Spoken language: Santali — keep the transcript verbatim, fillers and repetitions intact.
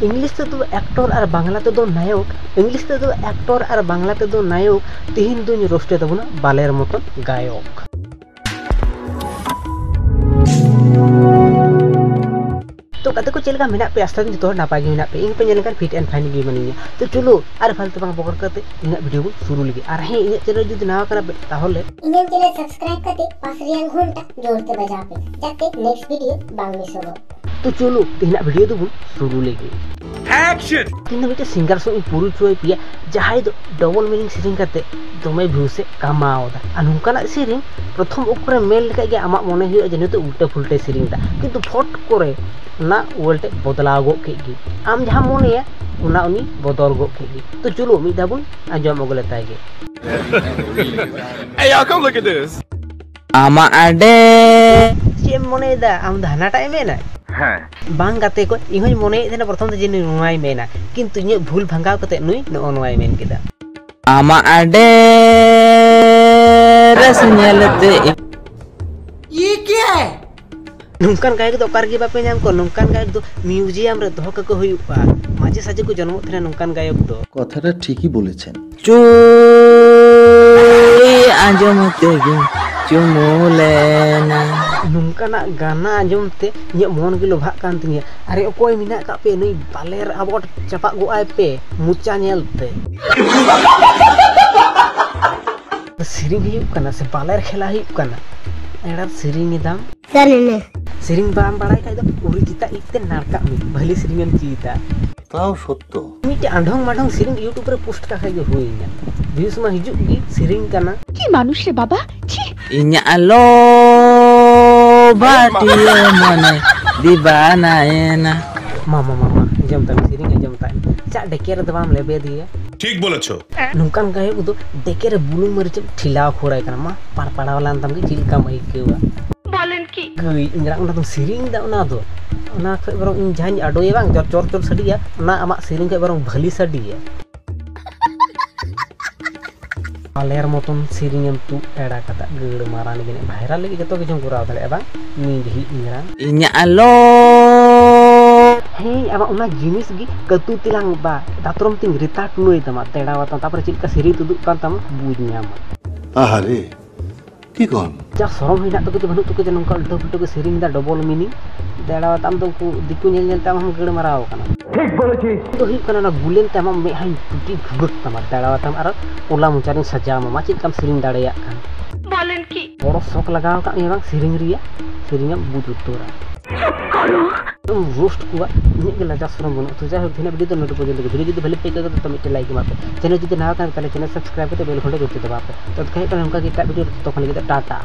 ᱤᱝᱞᱤᱥ ᱛᱮᱫᱚ ᱮᱠᱴᱚᱨ ᱟᱨ ᱵᱟᱝᱞᱟ ᱛᱮᱫᱚ ᱱᱟᱭᱚᱠ᱾ ᱤᱝᱞᱤᱥ ᱛᱮᱫᱚ ᱮᱠᱴᱚᱨ ᱟᱨ ᱵᱟᱝᱞᱟ ᱛᱮᱫᱚ ᱱᱟᱭᱚᱠ᱾ ᱛᱤᱦᱤᱧ ᱫᱩᱧ ᱨᱳᱥᱴᱮ ᱛᱟᱵᱚᱱᱟ ᱵᱟᱞᱮᱨ ᱢᱚᱛᱚᱱ ᱜᱟᱭᱚᱠ᱾ ᱛᱚ ᱜᱟᱛᱮ ᱠᱚ, ᱪᱮᱫ ᱞᱮᱠᱟ ᱢᱮᱱᱟᱜ ᱯᱮᱭᱟ? ᱟᱥᱟ ᱫᱚ ᱡᱚᱛᱚ ᱦᱚᱲ ᱱᱟᱯᱟᱭ ᱜᱮ ᱢᱮᱱᱟᱜ ᱯᱮᱭᱟ᱾ ᱤᱧ ᱯᱮ ᱧᱮᱞ ᱞᱮᱠᱷᱟᱱ ᱯᱷᱤᱴ ᱮᱱᱰ ᱯᱷᱟᱭᱤᱱ ᱜᱮ ᱢᱤᱱᱟᱹᱧᱟ᱾ ᱛᱚ ᱪᱚᱞᱚ, ᱟᱨ ᱯᱷᱟᱞᱛᱩ ᱵᱟᱝ ᱵᱚᱠᱚᱨ ᱠᱟᱛᱮ ᱤᱧᱟᱹᱜ ᱵᱷᱤᱰᱤᱭᱳ ᱵᱚᱱ ᱥᱩᱨᱩ ᱞᱮᱜᱮ᱾ ᱟᱨ ᱦᱮᱸ, ᱤᱧᱟᱹᱜ ᱪᱮᱱᱮᱞ ᱡᱩᱫᱤ ᱱᱟᱣᱟ ᱠᱟᱱᱟ ᱯᱮ, ᱛᱟᱦᱚᱞᱮ ᱤᱧᱟᱹᱜ ᱪᱮᱱᱮᱞ ᱥᱟᱵᱥᱠᱨᱟᱭᱤᱵ ᱠᱟᱛᱮ ᱯᱟᱥ ᱨᱮᱭᱟᱜ ᱜᱷᱚᱱᱴᱟ ᱡᱳᱨ ᱛᱮ ᱵᱟᱡᱟᱣ ᱯᱮ, ᱡᱟᱛᱮ ᱱᱮᱠᱥᱴ ᱵᱷᱤᱰᱤᱭᱳ ᱵᱟᱝ ᱢᱤᱥᱚᱜᱚᱜ᱾ ᱛᱚ ᱪᱚᱞᱚ, ᱛᱮᱦᱮᱧᱟᱜ ᱵᱷᱤᱰᱤᱭᱳ ᱫᱚᱵᱚᱱ ᱥᱩᱨᱩ ᱞᱮᱜᱮ᱾ ᱮᱠᱥᱚᱱ! ᱛᱮᱦᱮᱧ ᱫᱚ ᱢᱤᱫᱴᱮᱱ ᱥᱤᱝᱜᱟᱨ ᱥᱚᱸᱜᱮ ᱤᱧ ᱯᱚᱨᱤᱪᱚᱭ ᱯᱮᱭᱟ, ᱡᱟᱦᱟᱸᱭ ᱫᱚ ᱰᱚᱵᱚᱞ ᱢᱤᱱᱤᱝ ᱥᱮᱨᱮᱧ ᱠᱟᱛᱮ ᱫᱚᱢᱮ ᱵᱷᱤᱭᱩᱥ ᱮ ᱠᱟᱢᱟᱣ ᱮᱫᱟ᱾ ᱟᱨ ᱱᱚᱝᱠᱟᱱᱟᱜ ᱥᱮᱨᱮᱧ ᱯᱨᱚᱛᱷᱚᱢ ᱚᱠᱛᱚ ᱨᱮ ᱢᱮᱱ ᱞᱮᱠᱷᱟᱡ ᱜᱮ ᱟᱢᱟᱜ ᱢᱚᱱᱮ ᱦᱩᱭᱩᱜᱼᱟ ᱡᱮ ᱱᱩᱭ ᱫᱚ ᱩᱞᱴᱟᱹ ᱯᱷᱩᱞᱴᱟᱹ ᱥᱮᱨᱮᱧ ᱮᱫᱟ, ᱠᱤᱱᱛᱩ ᱯᱷᱚᱴ ᱠᱚᱨᱮ ᱚᱱᱟ ᱣᱟᱨᱰ ᱮ ᱵᱚᱫᱞᱟᱣ ᱜᱚᱫ ᱠᱮᱫ ᱜᱮ᱾ ᱟᱢ ᱡᱟᱦᱟᱸᱢ ᱢᱚᱱᱮᱭᱟ ᱚᱱᱟ ᱩᱱᱤ ᱵᱚᱫᱚᱞ ᱜᱚᱫ ᱠᱮᱫ ᱜᱮ᱾ ᱛᱚ ᱪᱚᱞᱚ, ᱢᱤᱫ ᱫᱷᱟᱣ ᱵᱚᱱ ᱟᱸᱡᱚᱢ ᱟᱹᱜᱩ ᱞᱮᱛᱟᱭ ᱜᱮ᱾ Hey, y'all, come look at this. ᱟᱢᱟᱜ ᱟᱰᱮ᱾ ᱪᱮᱫ ᱮᱢ ᱢᱚᱱᱮᱭᱮᱫᱟ? ᱟᱢ ᱫᱚ ᱦᱟᱱᱟᱴᱟᱜ ᱮᱢ ᱢᱮᱱᱟ? ᱦᱮᱸ᱾ ᱵᱟᱝ ᱜᱟᱛᱮ ᱠᱚ, ᱤᱧ ᱦᱚᱸᱧ ᱢᱚᱱᱮᱭᱮᱫ ᱛᱟᱦᱮᱱᱟ ᱯᱨᱚᱛᱷᱚᱢ ᱫᱚ ᱡᱮ ᱱᱩᱭ ᱱᱚᱣᱟᱭ ᱢᱮᱱᱟ, ᱠᱤᱱᱛᱩ ᱤᱧᱟᱹᱜ ᱵᱷᱩᱞ ᱵᱷᱟᱸᱜᱟᱣ ᱠᱟᱛᱮ ᱱᱩᱭ ᱱᱚᱜᱼᱚ ᱱᱚᱣᱟᱭ ᱢᱮᱱ ᱠᱮᱫᱟ᱾ ᱟᱢᱟᱜ ᱟᱰᱮ ᱨᱮᱥ ᱧᱮᱞ ᱛᱮ᱾ ᱱᱚᱝᱠᱟᱱ ᱜᱟᱭᱚᱠ ᱫᱚ ᱚᱠᱟ ᱨᱮᱜᱮ ᱵᱟᱯᱮ ᱧᱟᱢ ᱠᱚᱣᱟ᱾ ᱱᱚᱝᱠᱟᱱ ᱜᱟᱭᱚᱠ ᱫᱚ ᱢᱤᱭᱩᱡᱤᱭᱟᱢ ᱨᱮ ᱫᱚᱦᱚ ᱠᱟᱠᱚ ᱦᱩᱭᱩᱜᱼᱟ᱾ ᱢᱟᱡᱷᱮ ᱥᱟᱡᱷᱮ ᱠᱚ ᱡᱚᱱᱢᱚᱜ ᱛᱟᱦᱮᱱᱟ ᱱᱚᱝᱠᱟᱱ ᱜᱟᱭᱚᱠ ᱫᱚ᱾ কথাটা ঠিকই বলেছেন। চুই ᱟᱸᱡᱚᱢ ᱛᱮᱜᱮ ᱪᱩᱢᱩ ᱞᱮᱱᱟ᱾ ᱱᱚᱝᱠᱟᱱᱟᱜ ᱜᱟᱱᱟ ᱟᱸᱡᱚᱢ ᱛᱮ ᱤᱧᱟᱹᱜ ᱢᱚᱱ ᱜᱮ ᱞᱚᱵᱷᱟᱜ ᱠᱟᱱ ᱛᱤᱧᱟᱹ᱾ ᱟᱨᱮ, ᱚᱠᱚᱭ ᱢᱮᱱᱟᱜ ᱠᱟᱜ ᱯᱮ ᱱᱩᱭ ᱵᱟᱞᱮᱨ ᱟᱵᱚᱴ ᱪᱟᱯᱟᱜ ᱜᱚᱜ ᱟᱭ ᱯᱮ ᱢᱚᱪᱟ ᱧᱮᱞ ᱛᱮ᱾ ᱥᱮᱨᱮᱧ ᱦᱩᱭᱩᱜ ᱠᱟᱱᱟ ᱥᱮ ᱵᱟᱞᱮᱨ ᱠᱷᱮᱞᱟ ᱦᱩᱭᱩᱜ ᱠᱟᱱᱟ? ᱮᱲᱟᱨ ᱥᱮᱨᱮᱧ ᱮᱫᱟᱢ᱾ ᱥᱮᱨᱮᱧ ᱵᱟᱢ ᱵᱟᱲᱟᱭ ᱠᱷᱟᱡ ᱫᱚ ᱩᱨᱤ ᱪᱮᱛᱟᱜ ᱤᱡ ᱛᱮ ᱱᱟᱲᱠᱟᱜ ᱢᱮ, ᱵᱷᱟᱹᱞᱤ ᱥᱮᱨᱮᱧ ᱮᱢ ᱪᱮᱫᱟ᱾ ᱛᱟᱣ ᱥᱚᱛᱛᱚ᱾ ᱢᱤᱫᱴᱮᱡ ᱟᱸᱰᱷᱚᱝ ᱢᱟᱰᱷᱚᱝ ᱥᱮᱨᱮᱧ YouTube ᱨᱮ ᱯᱳᱥᱴ ᱠᱟᱜ ᱠᱷᱟᱡ ᱜᱮ ᱦᱩᱭᱱᱟ, ᱵᱷᱤᱭᱩᱥ ᱢᱟ ᱦᱤᱡᱩᱜ ᱜᱮ᱾ ᱥᱮᱨᱮᱧ ᱠᱟᱱᱟ᱾ কি মানুষ রে বাবা, ছি। ᱤᱧᱟᱜ ᱞᱚᱵᱷ ᱵᱟᱹᱴᱤᱭᱟᱹ ᱢᱚᱱᱮ ᱫᱤᱵᱟᱱᱟᱭᱮᱱᱟ᱾ ᱢᱟ, ᱢᱟ, ᱢᱟ, ᱢᱟ, ᱟᱸᱡᱚᱢ ᱛᱟᱢ, ᱥᱮᱨᱮᱧ ᱟᱸᱡᱚᱢ ᱛᱟᱢ᱾ ᱪᱟᱜ ᱰᱮᱠᱮ ᱨᱮᱫᱚ ᱵᱟᱢ ᱞᱮᱵᱮᱫᱮᱭᱟ᱾ ᱴᱷᱤᱠ ᱵᱚᱞᱮᱪᱷᱚ᱾ ᱱᱚᱝᱠᱟᱱ ᱜᱟᱭᱚᱠ ᱫᱚ ᱰᱮᱠᱮ ᱨᱮ ᱵᱩᱞᱩᱝ ᱢᱟᱹᱨᱤᱪ ᱮᱢ ᱴᱷᱮᱞᱟᱣ ᱠᱷᱳᱲᱟᱭ ᱠᱟᱱᱟ᱾ ᱢᱟ, ᱯᱟᱲᱯᱟᱲᱟᱣ ᱞᱮᱱ ᱛᱟᱢ ᱜᱮ, ᱪᱮᱫ ᱞᱮᱠᱟᱢ ᱟᱹᱭᱠᱟᱹᱣᱟ? ᱵᱚᱞᱮᱱ ᱠᱤ? ᱜᱟᱹᱭ ᱤᱧ ᱨᱟᱜ, ᱚᱱᱟ ᱫᱚᱢ ᱥᱮᱨᱮᱧ ᱮᱫᱟ, ᱚᱱᱟ ᱫᱚ, ᱚᱱᱟ ᱠᱷᱚᱡ ᱵᱚᱨᱚᱝ ᱤᱧ ᱡᱟᱦᱟᱸᱧ ᱟᱰᱚᱭᱟ ᱵᱟᱝ, ᱪᱚᱨ ᱪᱚᱨ ᱪᱚᱨ ᱥᱟᱰᱮᱭᱟ, ᱚᱱᱟ ᱟᱢᱟᱜ ᱥᱮᱨᱮᱧ ᱠᱷᱚᱡ ᱵᱚᱨᱚᱝ ᱵᱷᱟᱹᱞᱤ ᱥᱟᱰᱮᱭᱟ᱾ ᱟᱞᱮᱨ ᱢᱚᱛᱚᱱ ᱥᱮᱨᱮᱧ ᱮᱢ ᱛᱩᱫ ᱮᱲᱟ ᱠᱟᱛᱮ ᱜᱟᱹᱲ ᱢᱟᱨᱟᱝ ᱜᱮ ᱵᱷᱟᱭᱨᱟᱞ ᱞᱟᱹᱜᱤᱫ ᱡᱚᱛᱚ ᱠᱤᱪᱷᱩᱢ ᱠᱚᱨᱟᱣ ᱫᱟᱲᱮᱭᱟᱜᱼᱟ ᱵᱟᱝ? ᱢᱤᱫ ᱦᱤᱡ ᱤᱧ ᱨᱟᱜ᱾ ᱤᱧᱟᱜ ᱞᱚ ᱦᱮᱸ, ᱟᱢᱟᱜ ᱚᱱᱟ ᱡᱤᱱᱤᱥ ᱜᱮ ᱠᱟᱹᱛᱩ ᱛᱮᱞᱟᱝ ᱵᱟ ᱫᱟᱛᱨᱚᱢ ᱛᱤᱧ ᱨᱮᱛᱟ ᱴᱩᱱᱟᱹᱭ ᱛᱟᱢᱟ, ᱫᱮᱲᱟᱣᱟ ᱛᱟᱢ, ᱛᱟᱯᱚᱨᱮ ᱪᱮᱫ ᱞᱮᱠᱟ ᱥᱮᱨᱮᱧ ᱛᱩᱫᱩᱜ ᱠᱟᱱ ᱛᱟᱢᱟ ᱵᱩᱡᱽ ᱧᱟᱢᱟ᱾ ᱟᱦᱟᱨᱮ, ᱠᱤ ᱠᱚᱱ? ᱡᱟ ᱥᱚᱨᱚᱢ ᱦᱮᱱᱟᱜ ᱛᱟᱠᱚ ᱡᱮ ᱵᱟᱹᱱᱩᱜ ᱛᱟᱠᱚ ᱡᱮ ᱱᱚᱝᱠᱟ ᱩᱞᱴᱟᱹ ᱯᱩᱞᱴᱟᱹ ᱠᱚ ᱥᱮᱨᱮᱧ ᱫᱟ, ᱰᱚᱵᱚᱞ ᱢᱤᱱᱤᱝ᱾ ᱫᱮᱲᱟᱣᱟ ᱛᱟᱢ ᱫᱚ ᱩᱱᱠᱩ ᱫᱤᱠᱩ ᱧᱮᱞ ᱧᱮᱞ ᱛᱮ ᱟᱢ ᱦᱚᱸᱢ ᱜᱟᱹᱲ ᱢᱟᱨᱟᱣ ᱠᱟᱱᱟ᱾ ᱴᱷᱤᱠ ᱵᱚᱞᱮᱪᱤᱥ᱾ ᱫᱚ ᱦᱩᱭᱩᱜ ᱠᱟᱱᱟ ᱚᱱᱟ ᱜᱩᱞᱮᱱ ᱛᱮ ᱟᱢᱟᱜ ᱢᱮᱫᱦᱟᱧ ᱯᱩᱴᱤ ᱵᱷᱩᱜᱟᱹᱜ ᱛᱟᱢᱟ, ᱫᱮᱲᱟᱣᱟ ᱛᱟᱢ ᱟᱨ ᱯᱚᱞᱟ ᱢᱚᱪᱟ ᱨᱤᱧ ᱥᱟᱡᱟᱣ ᱟᱢᱟ, ᱢᱟ ᱪᱮᱫ ᱞᱮᱠᱟᱢ ᱥᱮᱨᱮᱧ ᱫᱟᱲᱮᱭᱟᱜ ᱠᱟᱱ᱾ ᱵᱚᱲᱚ ᱥᱚᱠ ᱞᱟᱜᱟᱣ ᱟᱠᱟᱫ ᱢᱮᱭᱟ ᱵᱟᱝ ᱥᱮᱨᱮᱧ ᱨᱮᱭᱟᱜ, ᱥᱮᱨᱮᱧ ᱮᱢ ᱵᱩᱡᱽ ᱩᱛᱟᱹᱨᱟ᱾ ᱮᱢ ᱨᱳᱥᱴ ᱠᱚᱣᱟ, ᱤᱧᱟᱹᱜ ᱜᱮ ᱞᱟᱡᱟᱣ ᱥᱚᱨᱚᱢ ᱵᱟᱹᱱᱩᱜ᱾ ᱛᱚ ᱡᱟᱭᱦᱳᱠ, ᱛᱮᱦᱮᱧᱟᱜ ᱵᱷᱤᱰᱤᱭᱳ ᱫᱚ ᱱᱚᱰᱮ ᱯᱚᱨᱡᱚᱱᱛᱚ ᱜᱮ᱾ ᱵᱷᱤᱰᱤᱭᱳ ᱡᱩᱫᱤ ᱵᱷᱟᱞᱮ ᱯᱮ ᱟᱹᱭᱠᱟᱹᱣ ᱠᱮᱫᱟ ᱛᱚ ᱢᱤᱫᱴᱮᱱ ᱞᱟᱭᱤᱠ ᱮᱢᱟ ᱯᱮ᱾ ᱪᱮᱱᱮᱞ ᱡᱩᱫᱤ ᱱᱟᱣᱟ ᱠᱟᱱᱟ ᱛᱟᱦᱚᱞᱮ ᱪᱮᱱᱮᱞ ᱥᱟᱵᱥᱠᱨᱟᱭᱤᱵ ᱠᱟᱛᱮ ᱵᱮᱞ ᱜᱷᱚᱱᱴᱟ ᱡᱚᱛᱚ ᱫᱟᱵᱟᱣ ᱯᱮ᱾ ᱛᱚ ᱛᱚᱠᱷᱚᱱ ᱞᱟᱹᱜᱤᱫ ᱫᱚ ᱴᱟᱴᱟ᱾